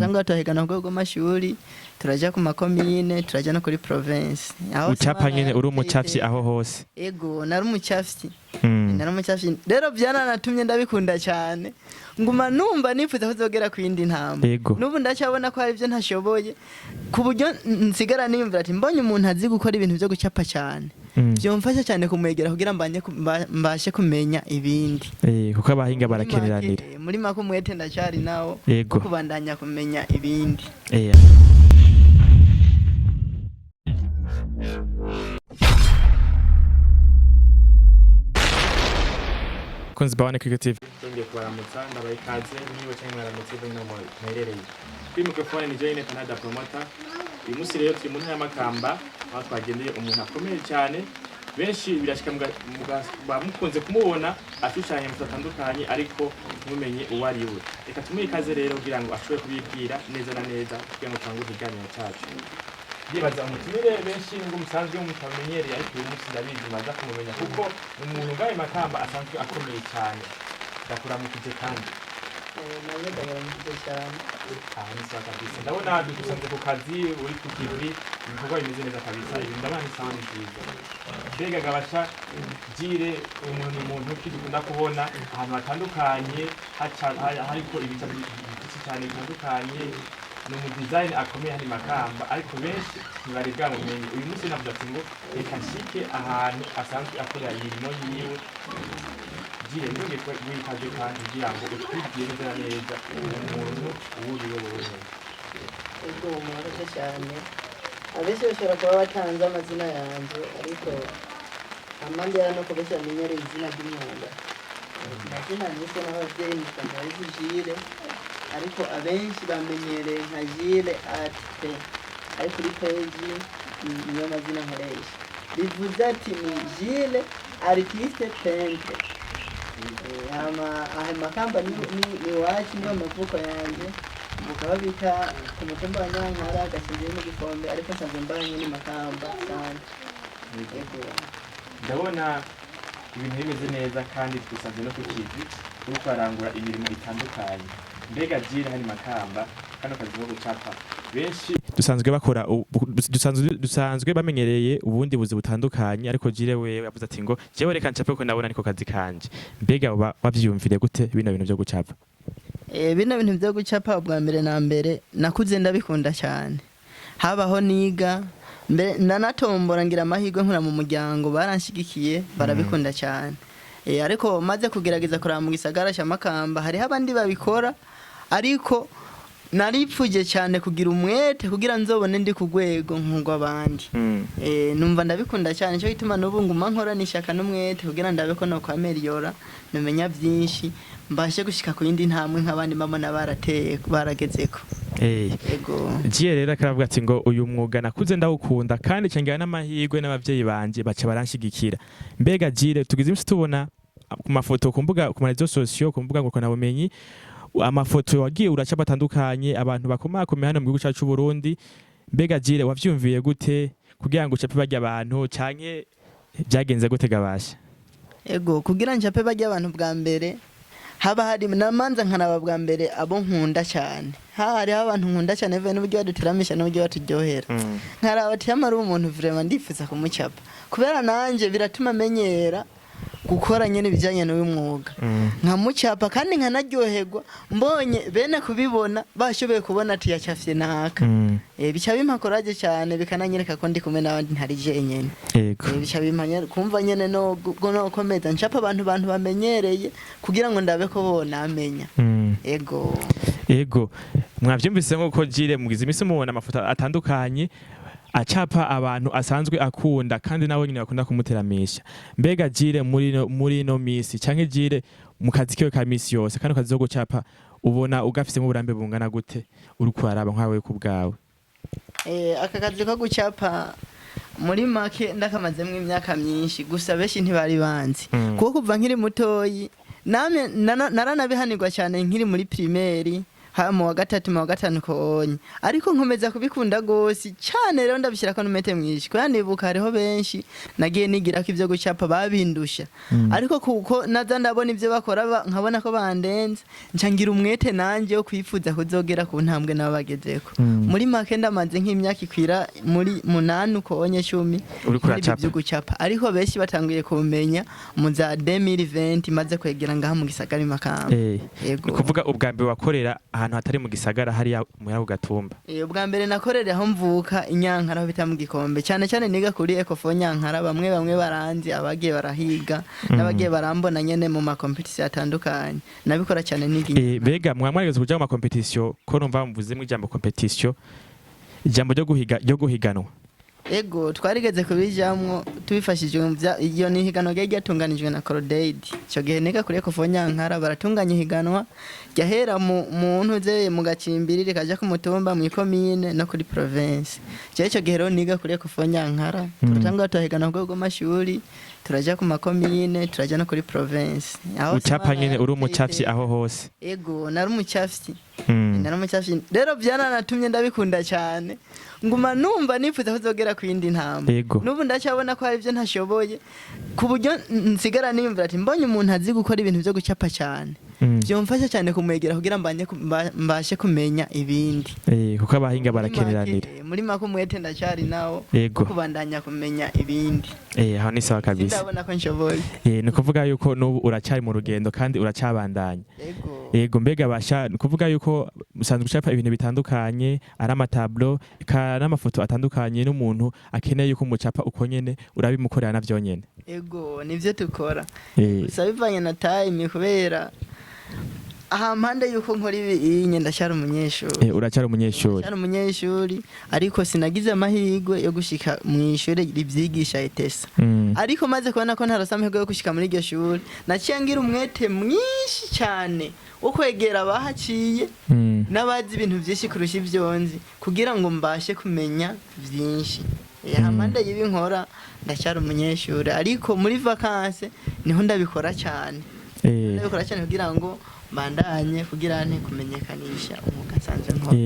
Turatangura turahigana ku rwego rw'amashuri, turaja ku makomine, turaja no kuri province. Aho Ucapa Imana nyene uri yarateye umucafyi iteka. aho hose? Ego, nari umucafyi. Nari umucafyi rero, byananatumye ndabikunda cyane, nguma numva nifuza kuzogera ku yindi ntambwe. N'ubu ndacyabona ko hari ibyo ntashoboye, ku buryo nsigara niyumvira ati mbonye umuntu azi gukora ibintu byo gucapa cyane, byomfasha cyane kumwegera kugira mbashe kumenya ibindi. Kuko abahinga barakeneranira. Muri make umwete ndacyari nawo wo kubandanya kumenya ibindi. Kunzi bawane Creative, twongeye kubaramutsa, ndabaha ikaze, niba cyangwa mwaramutse bivanye n'aho muherereye. Kuri microphone ni Jane Canada Promoter. Uyu munsi rero turi mu ntara ya Makamba, aho twagendeye umuntu akomeye cyane. Benshi birashika mukunze kumubona ashushanya amafoto atandukanye, ariko ntumenye uwo ari we. Reka tumuhe ikaze rero kugira ngo ashobore kubibwira neza na neza, kugira ngo tangure ikiganiro cyacu. Ndibaza umutumire benshi nubwo musanzwe mutamenyereye, ariko uyu munsi ndabizi maza kumumenya, kuko ni umuntu ngayo Makamba asanzwe akomeye cyane. Ndakuramukije kandi. Nanjye ndabaramukije cyane. Aha ni sawa kabisa. Ndabona dusanze ku kazi, uri ku kivi, ibikorwa bimeze neza kabisa. Ibi ndabona ni sawa, ni byiza. Mbega gabasha jire, umuntu ni umuntu ki dukunda kubona ahantu hatandukanye hariko ibica byinshi cyane bitandukanye? Ni umu design akomeye hano i Makamba, ariko benshi ntibari bwamumenye. Uyu munsi navuze ati ngo reka nshike ahantu asanzwe akorera imirimo yiwe. Jire, nongeye guha ikaze kandi kugira ngo utwibwire neza na neza umuntu uwo uri we wowe nyene. Ubwo murakoze cyane. Abenshi bashobora kuba batanze amazina yanjye, ariko amandi no ko benshi bamenyereye izina ry'umwuga. Amazina nise n'ababyeyi nitwa Ndabizi Jire, ariko abenshi bamenyereye nka Jire Art pe, ari kuri page niyo mazina nkoresha. Bivuze ati ni Jire artiste peintre. Hama aha Makamba ni iwacu, niyo mavuko yanjye. Mukaba bita ku mutumba wa Nyankara, Gasinzire mu Gikombe, ariko nsanzwe mbanye ni Makamba sante. Yego. Ndabona ibintu bimeze neza kandi twisanze no ku kivi, uriko arangura imirimo itandukanye. Mbega Jire, hano i Makamba kano kazi ko gucapa benshi dusanzwe bakora dusanzwe bamenyereye ubundi buzi butandukanye, ariko Jire wewe yavuze ati ngo jewe reka ncape ko ndabona niko kazi kanje. Mbega uba wavyiyumvire gute bino bintu vyo gucapa? Bino bintu byo gucapa, ubwa mbere na mbere nakuze ndabikunda cyane, habaho niga mbere ndanatombora, ngira amahirwe nkura mu muryango baranshigikiye, barabikunda cyane. Ariko maze kugerageza kuraba mu gisagara cya Makamba hariho abandi babikora, ariko naripfuje cyane kugira umwete kugira nzobone ndi ku rwego nk'urw'abandi. Numva ndabikunda cyane, cyo gituma n'ubu nguma nkora n'ishyaka n'umwete kugira ndabe ko nokwameliyora, numenya byinshi, mbashe gushika ku yindi ntambwe nk'abandi mbabona barateye baragezeko. Ego. Jiye rero akaravuga ati ngo uyu mwuga nakuze ndawukunda kandi cengira n'amahirwe n'abavyeyi banje baca baranshigikira. Mbega Jire, tugize imisi tubona ku mafoto ku mbuga, ku ma réseaux sociaux, ku mbuga ngurukanabumenyi, amafoto wagiye uracapa atandukanye, abantu bakomakomeye hano mu gihugu cyacu c'u Burundi. Mbega Jire, wavyumviye gute kugira ngo ucape barya abantu, canke byagenze gute gabasha? Ego, kugira ncape barya abantu, bwa mbere haba hari namanza nkaraba bwa mbere abo nkunda cyane. Hariho abantu nkunda cyane bivuye n'uburyo baduteramisha n'uburyo baturyohera, nkaraba ati yamara uwo muntu vraiment ndifuza kumucapa, kubera nanje biratuma menyera gukora nyene ibijyanye n'uyu mwuga, nkamucapa kandi nkanaryoherwa mbonye bene kubibona bashoboye kubona ati yacafye naka. Bica bimpa courage cyane, bikananyereka ko ndi kumwe n'abandi, ntari jenyene. Bica bimpa kumva nyene no komeza ncapa abantu bamenyereye kugira ngo ndabe ko bonamenya. Ego. Ego, mwavyumvise nk'uko Jire mugize imisi mubona amafoto atandukanye acapa abantu asanzwe akunda kandi nawe nyine bakunda kumuteramisha. Mbega Jire, muri no misi canke Jire mu kazi kiwe ka misi yose, kano kazi ko gucapa ubona ugafisemo uburambe bungana gute, uriko uraraba nkawe ku bwawe? Aka kazi ko gucapa muri make ndakamazemwo imyaka myinshi, gusa benshi ntibari banzi, kuko kuva nkiri mutoyi namye naranabihanirwa cyane nkiri muri primaire. Mu wa gatatu, mu wa gatanu konye, ariko nkomeza kubikunda gose cyane. Rero ndabishyirako n'umwete mwinshi, kubera nibuka hariho benshi nagiye nigirako ivyo gucapa babindusha, ariko kuko naza ndabona ivyo bakora, nkabona ko bandenze, nca ngira umwete nanje wo kwifuza kuzogera ku ntambwe nabo bagezeko. Muri make ndamaze nk'imyaka ikwira muri 8 ukonye, 10 Uriko muri ibi uracapa. vyo gucapa, ariko benshi batanguye kumenya mu za 2020 maze kwegera ngaha mu gisagara i Makamba. Yego. Ni kuvuga ubwa mbere wakorera ahantu hatari mu gisagara, hariya muri ako gatumba? Ubwa mbere nakorera aho mvuka, Inyankara, aho bita mu Gikombe. Cyane cyane niga kuri Ecofo Nyankara. Bamwe bamwe baranzi, abagiye barahiga n'abagiye barambona nyene mu ma compétitions atandukanye. Nabikora cyane niga Inyankara. Mbega mwaba mwarigeze kuja mu ma compétitions? Ko numva muvuzemo ijambo compétition, ijambo ryo guhiga, ryo guhiganwa. Ego, twarigeze kubijamwo tubifashijwe iyo ni ihiganwa ryari ryatunganijwe na Cordaid. Icyo gihe niga kuri Ecofo Nyankara, baratunganya ihiganwa ryahera mu ntuze mu gacimbiri, rikaja ku mutumba, mu ikomine no kuri province. Jewe icyo gihe rero niga kuri Ecofo Nyankara, turatangura turahiganwa ku rwego rw'amashuri, turaja ku makomine, turaja no kuri province. Aho Ucapa Imana nyene uri yarateye umucafyi iteka. aho hose? Ego, nari umucafyi. Nari umucafyi, rero byananatumye ndabikunda cyane, nguma numva nifuza kuzogera ku yindi ntambwe. N'ubu ndacyabona ko hari ibyo ntashoboye, ku buryo nsigara niyumvira ati mbonye umuntu azi gukora ibintu byo gucapa cyane, byomfasha cyane kumwegera kugira mbashe kumenya ibindi. Kuko abahinga barakeneranira. Muri make umwete ndacyari nawo wo kubandanya kumenya ibindi. Aho ni sawa kabisa. Ndabona ko nshoboye. Ni kuvuga yuko n'ubu uracyari mu rugendo kandi uracyabandanya. Ego. Yego, mbega basha, ni kuvuga yuko usanzwe ucapa ibintu bitandukanye, ari ama tableaux eka n'amafoto atandukanye, n'umuntu akeneye yuko umucapa uko nyene urabimukorera navyo nyene? Ego, nivyo tukora. Gusa bivanye na time, kubera aha mpande yuko nkora ibi iyi, ndacyari umunyeshuri. Uracyari umunyeshuri. Ndacyari umunyeshuri, ariko sinagize amahirwe yo gushika mu ishuri rivyigisha ETSA. Ariko maze kubona ko ntarose amahirwe yo gushika muri iryo shuri, naciye ngira umwete mwinshi cyane wo kwegera abahaciye n'abazi ibintu byinshi kurusha ibyo nzi, kugira ngo mbashe kumenya byinshi. Hampande y'ibi nkora, ndacyari umunyeshuri, ariko muri vacances niho ndabikora cyane. Ndabikora cyane kugira ngo mbandanye kugira nte kumenyekanisha umwuga nsanzwe nkora.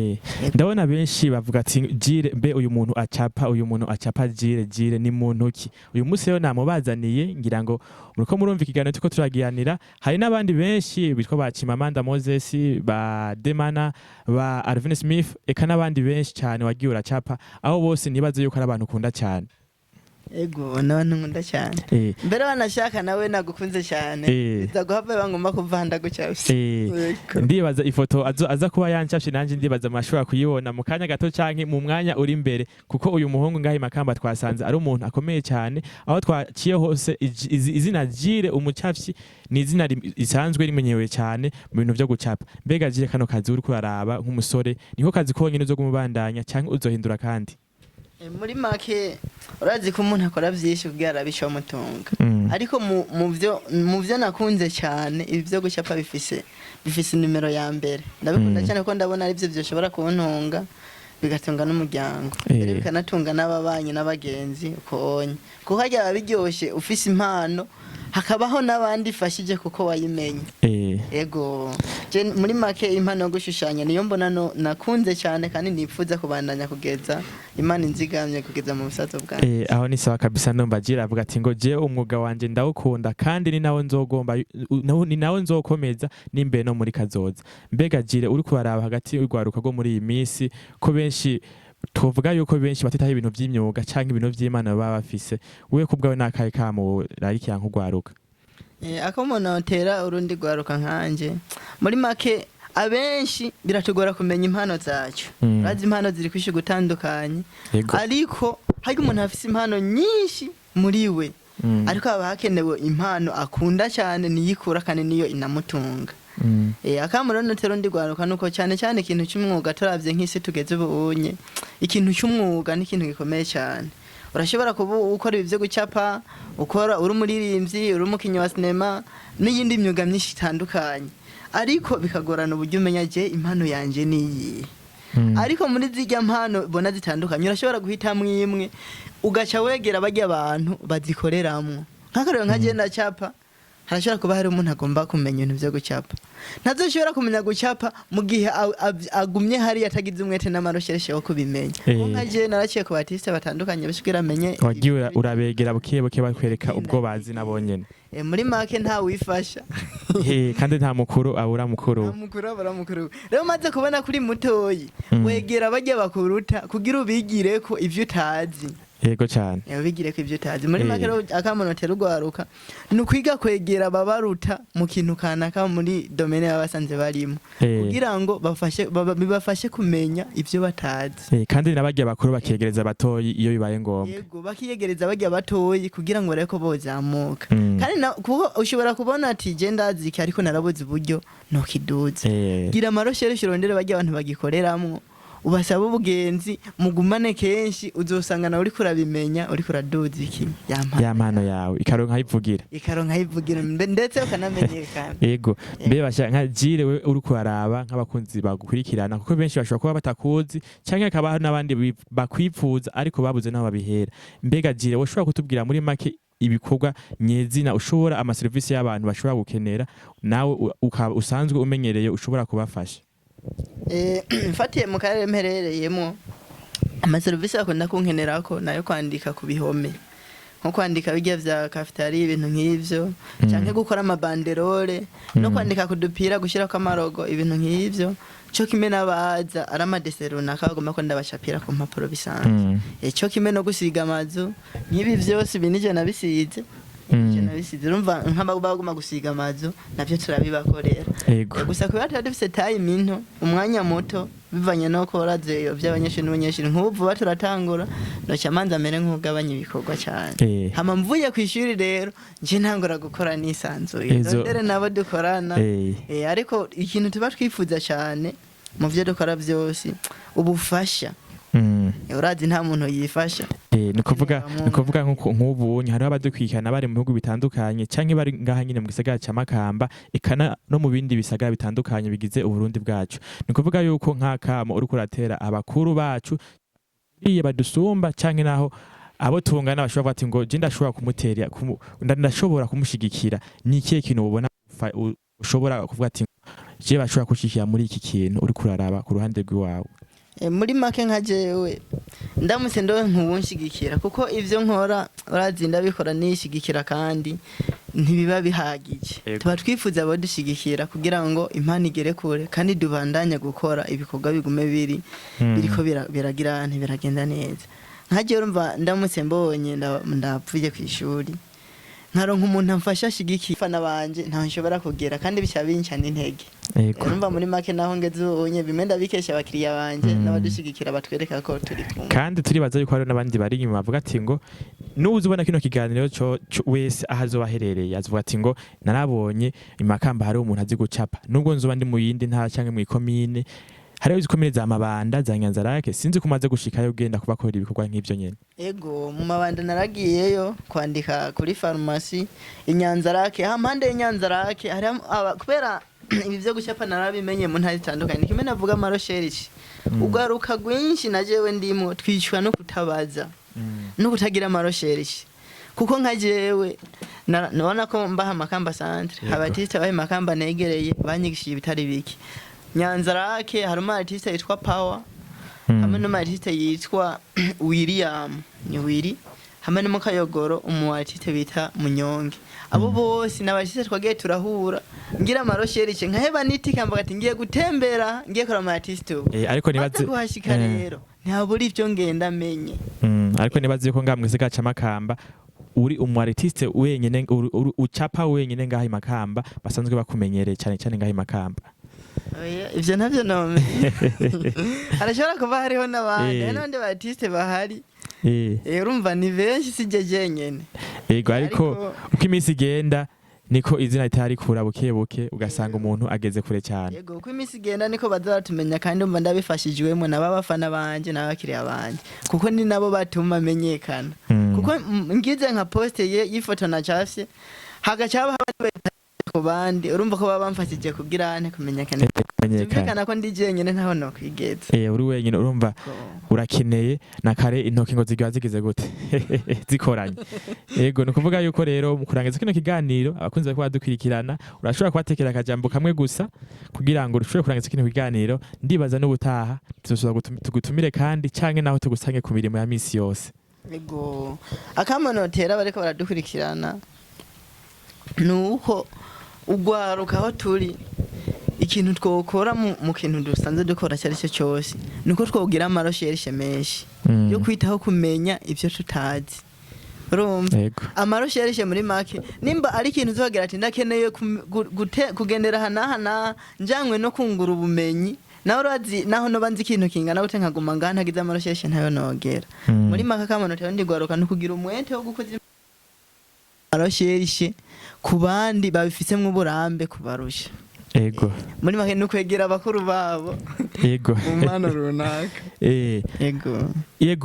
Ndabona benshi bavuga ati Jire, mbe uyu muntu acapa, uyu muntu acapa Jire, Jire ni muntu ki? Uyu munsi rero namubazaniye, ngira ngo muriko murumva ikiganiro turiko turagiranira. Hari n'abandi benshi bitwa ba Chimamanda Moses, ba Demana, ba Alvin Smith, eka n'abandi benshi cyane wagiye uracapa. Aho bose nibaze yuko ari abantu ukunda cyane. Ego, n'abantu nkunda cyane. Mbere wanashaka nawe nagukunze cyane. Biza guhava bangomba kuva ndagucafye. Yego. Ndibaza ifoto aza kuba yancafye nanjye, ndibaza mashobora kuyibona mu kanya gato canke mu mwanya uri imbere, kuko uyu muhungu ngaho i Makamba twasanze ari umuntu akomeye cyane. Aho twaciye hose izina Jire umucafyi ni izina risanzwe rimenyerewe cyane mu bintu vyo gucapa. Mbega Jire, kano kazi uriko uraraba nk'umusore, niko kazi konyene uzogumubandanya canke uzohindura kandi? Muri make urazi ko umuntu akora byinshi kugira arabe ico mutunga, ariko mu byo nakunze cyane, ibi byo gucapa bifise nimero ya mbere. Ndabikunda cyane kuko ndabona ari byo byoshobora kuntunga, bigatunga n'umuryango, mbere bikanatunga n'ababanyi n'abagenzi ukonye, kuko harya biba biryoshe ufise impano hakabaho n'abandi ifashije kuko wayimenye. Ego, je muri make impano yo gushushanya niyo mbona no nakunze cyane, kandi nipfuza kubandanya kugeza Imana inzigamye, kugeza mu busazo bwanjye. Aho ni sawa kabisa. Ndumva Jire avuga ati ngo je umwuga wanje ndawukunda kandi ni nawo nzogomba, ni nawo nzokomeza n'imbere no muri kazoza. Mbega Jire, uri kuraraba hagati y'urwaruka rwo muri iyi minsi, ko benshi tuvuga yuko benshi batitaho ibintu vy'imyuga canke ibintu vy'Imana baba bafise, wewe kubwawe nakahe kamo rarikira nk'urwaruka? Ako umuntu atera urundi rwaruka nkanje, muri make abenshi biratugora kumenya impano zacu. Urazi impano ziri kwisha gutandukanye, ariko hari umuntu afise impano nyinshi muri we, ariko haba hakenewe impano akunda cyane, niyikura kandi niyo inamutunga. Akamaro notera undi rwaruka nuko cyane cyane ikintu cy'umwuga, turavye nk'isi tugeze ubunye, ikintu cy'umwuga ni ikintu gikomeye cyane. Urashobora kuba ukora ibi byo gucapa, ukora uri umuririmbyi, uri umukinnyi wa sinema n'iyindi myuga myinshi itandukanye, ariko bikagorana uburyo umenya je impano yanje niyihe. Ariko muri zirya mpano bona zitandukanye, urashobora guhitamwo imwe, ugaca wegera barya abantu bazikoreramwo. Nk'akarero nka je ndacapa, harashobora kuba hari umuntu agomba kumenya ibintu byo gucapa. Ntazoshobora kumenya gucapa mu gihe agumye hariya atagize umwete n'ama recherches yo kubimenya. Kuko nka je naraciye ku ba artistes batandukanye bishikira amenye. Wagiye urabegera buke buke, bakwereka ubwo bazi nabo nyene. Muri make nta wifasha. Kandi nta mukuru abura mukuru. Nta mukuru abura mukuru. Rero umaze kubona kuri mutoyi, wegera bajya bakuruta kugira ubigireko ivyo utazi. Yego cyane. Ubigireko ivyo utazi. Muri make rero, akamunotera urwaruka ni ukwiga kwegera ababaruta mu kintu kanaka muri domaine baba basanze barimo, kugira ngo bibafashe kumenya ivyo batazi. Kandi n'abagiye bakuru bakegereza abatoyi iyo bibaye ngombwa. Yego, bakiyegereza bajya batoyi kugira ngo barebe ko bozamuka. Kandi kuko ushobora kubona ati je ndazi iki, ariko narabuze uburyo nokiduza. Gira ama recherches, urondere bajya abantu bagikoreramwo, ubasaba ubugenzi, mugumane kenshi, uzosanga nawe uriko urabimenya, uriko uraduza iki yampa. Ya mpano yawe ikaronka ayivugira. Ikaronka ayivugira, ndetse ukanamenyekana. Yego. Mbe basha nka Jire, we uri kuraraba nk'abakunzi bagukurikirana, kuko benshi bashobora kuba batakuzi canke hakaba hari n'abandi bakwipfuza ariko babuze n'aho babihera, mbega Jire, woshobora kutubwira muri make ibikorwa nyezina ushobora, amaserivisi y'abantu bashobora gukenera, nawe ukaba usanzwe umenyereye, ushobora kubafasha? Mfatiye mu karere mperereyemo, amaserivisi bakunda kunkenerako nayo kwandika ku bihome, nko kwandika bijya vya cafétéria, ibintu nk'ivyo, canke gukora ama banderoles no kwandika ku dupira, gushyirako ama logo, ibintu nk'ivyo, co kimwe n'abaza ari ama dessins runaka bagomba ko ndabacapira ku mpapuro bisanzwe. Co kimwe no gusiga amazu nk'ibi vyose, ibi nivyo nabisize. Ivyo nabisize, urumva nk'abagomba gusiga amazu navyo turabibakorera. Gusa kubera tuba dufise time nto, umwanya muto, bivanye no koraze by'abanyeshuri n'abanyeshuri, nk'ubu vuba turatangura, noca manza amere nk'ugabanya ibikorwa cyane. Hama mvuye ku ishuri rero nje ntangura gukora nisanzuye, ndondere nabo dukorana. Ariko ikintu tuba twifuza cyane mu byo dukora byose, ubufasha. Urazi nta muntu yifasha. Ni kuvuga nk'ubu hariho abadukurikirana bari mu bihugu bitandukanye canke bari ngaha nyine mu gisagara ca Makamba, eka no mu bindi bisagara bitandukanye bigize Uburundi bwacu. Ni kuvuga yuko nk'akamo uriko uratera abakuru bacu iye badusumba, canke naho abo tungana bashobora kuvuga ati ngo je ndashobora kumutera, ndashobora kumushigikira, ni ikihe kintu ubona ushobora kuvuga ati je bashobora kushigikira muri iki kintu uriko uraraba ku ruhande rw'iwawe? Muri make nka jewe ndamutse ndowe nkuwunshigikira, kuko ivyo nkora urazi ndabikora nishigikira kandi ntibiba bihagije. Tuba twifuza abadushigikira kugira ngo impano igere kure kandi dubandanye gukora ibikorwa bigume biri biriko biragira ntibiragenda neza. Nka jewe urumva ndamutse mbonye ndapfuye kw'ishuri, nkaronka umuntu amfasha ashigikiye abafana banje, ntaho nshobora kugera kandi bica binca n'intege. Urumva muri make naho ngeze ubunye, bimwe ndabikesha abakiriya banje n'abadushigikira batwereka ko turi kumwe. Kandi turibaza yuko hariho n'abandi bari inyuma bavuga ati ngo nuza ubona kino kiganiro co wese aho azoba aherereye azovuga ati ngo narabonye i Makamba hariho umuntu azi gucapa, nubwo nzoba ndi mu yindi ntara canke mw'ikomine. Hariho izikomine za Mabanda, za Nyanzarake, sinzi ko umaze gushikayo ugenda kubakorera ibikorwa nk'ivyo nyene. Ego, mu Mabanda naragiyeyo kwandika kuri farumasi Inyanzarake, ha mpande y'Inyanzarake hari kubera ibi vyo gucapa narabimenye mu ntara zitandukanye. Ni kimwe navuga ama recherches, ugaruka rwinshi na jewe ndimo twicwa no kutabaza no kutagira ama recherches, kuko nka jewe nabona ko mbaha Makamba centre. Aba artistes bahe Makamba negereye banyigishije ibitari bike. Nyanzarake hari umu artiste yitwa Power, hamwe n'umu artiste yitwa William, ni Willy, hamwe n'umukayogoro umu artiste bita Munyonge. Abo bose ni aba artistes twagiye turahura ngira ama recherches, nkaheba nitika mvuga ati ngiye gutembera, ngiye kora ama artiste ubu. Ariko maze nibaze kuhashika rero ntabura ivyo ngenda menye. Ariko nibaze yuko ngaha mu gisagara ca Makamba uri umu artiste wenyene ucapa wenyene ngaha i Makamba basanzwe bakumenyereye cyane cyane ngaha i Makamba. Oya, ivyo ntavyo nomenya, harashobora kuba hariho n'abandi, hari n'abandi ba artistes bahari. Urumva ni benshi, si je jenyene. Yego, ariko uko iminsi igenda niko izina ritarikura buke buke, ugasanga umuntu ageze kure cyane. Yego, uko iminsi igenda niko baza batumenya, kandi umva ndabifashijwemo n'aba bafana banje n'abakiriya banje, kuko ni nabo batuma menyekana. Kuko ngize nka poste y'ifoto nacafye, hagaca haba abandi ku bandi, urumva ko baba bamfashije kugira ante kumenyekana. Kumenyekana. Kumenyekana. Byumvikana ko ndi jenyine, ntaho nokwigeza. Uri wenyine, urumva urakeneye na kare intoki ngo zigiba zigize gute zikoranye. Yego, ni ukuvuga yuko rero mu kurangiza kino kiganiro, abakunzi bariko badukurikirana, urashobora kubatekera akajambo kamwe gusa kugira ngo ushobore kurangiza kino kiganiro. Ndibaza n'ubutaha tuzosubira tugutumire kandi, canke naho tugusange ku mirimo ya misi yose. Ego, akamo notera bariko baradukurikirana ni uko ugwaruka aho turi, ikintu twokora mu kintu dusanzwe dukora icyo ari cyo cyose, ni uko twogira ama recherches menshi yo kwitaho kumenya ibyo tutazi, urumva? Yego. Ama recherches muri make, nimba ari ikintu uzogira ati ndakeneye kugendera aha n'aha n'aha, njanywe no kungura ubumenyi. Nawe urazi, naho noba nzi ikintu kingana gute, nkaguma ngaha ntagize ama recherches, ntayo nogera. Muri make, akamo notera ndigwaruka ni ukugira umwete wo gukoza ama recherches ku bandi babifisemwo uburambe kubarusha. Muri make ni ukwegera abakuru babo mu mpano runaka. Yego. Yego.